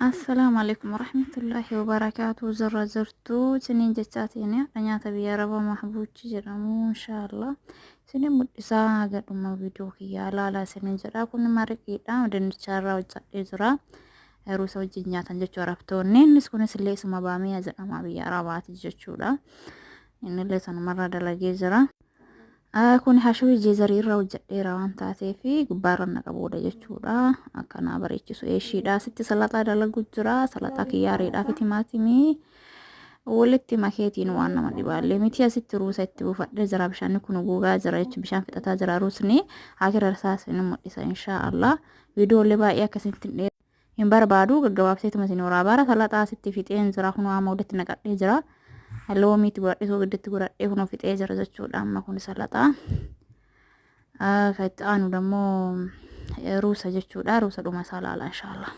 Assalaamu alaikum warahmatullaahi wabarakaatu. Jirra jirtu isiniin jechaatiin har'a nyaata biyya arabaa mahbuuchi jedhamu inshaallah isinin mul'isaa. Haga dhuma viidiyoo kiyyaa ilaalaa isinin jedha. Kun mariqiidha, dinnichaa irraa hojjadhee jira. Ruusa wajjin nyaatan jechuu arabtoonni. Innis kunis illee isuma baamiyaa jedhama biyya arabaati jechuudha. Innillee sanumarraa dalagee jira. Kun hashawii jeezarii irraa hojjedheera waan taateef gubbaarra naqa booda jechuudha. Akkanaa bareechisu eeshiidha. Asitti salaxaa dalagu jira. Salaxaa kiyyaariidhaa fi timaatimii walitti makeetiin waan nama dhibaallee miti. Asitti ruusa itti buufadhee jira. Bishaanni kun gogaa jira jechuun bishaan fixataa jira ruusni. Akira isaas ni mul'isa inshaa Allah. Viidiyoolee baay'ee akkasitti hin barbaadu, gaggabaabseetuma isin waraabaa. Salaxaa asitti fixeen jira, kunoo amma walitti naqadhee jira. Loomiitti godhadhee soogidditti godhadhee kunoo fixee jira jechuudha. Amma kun salaxaa. Kan itti aanu dammoo ruusa jechuudha. Ruusa dhuma isaa ilaala inshaallah.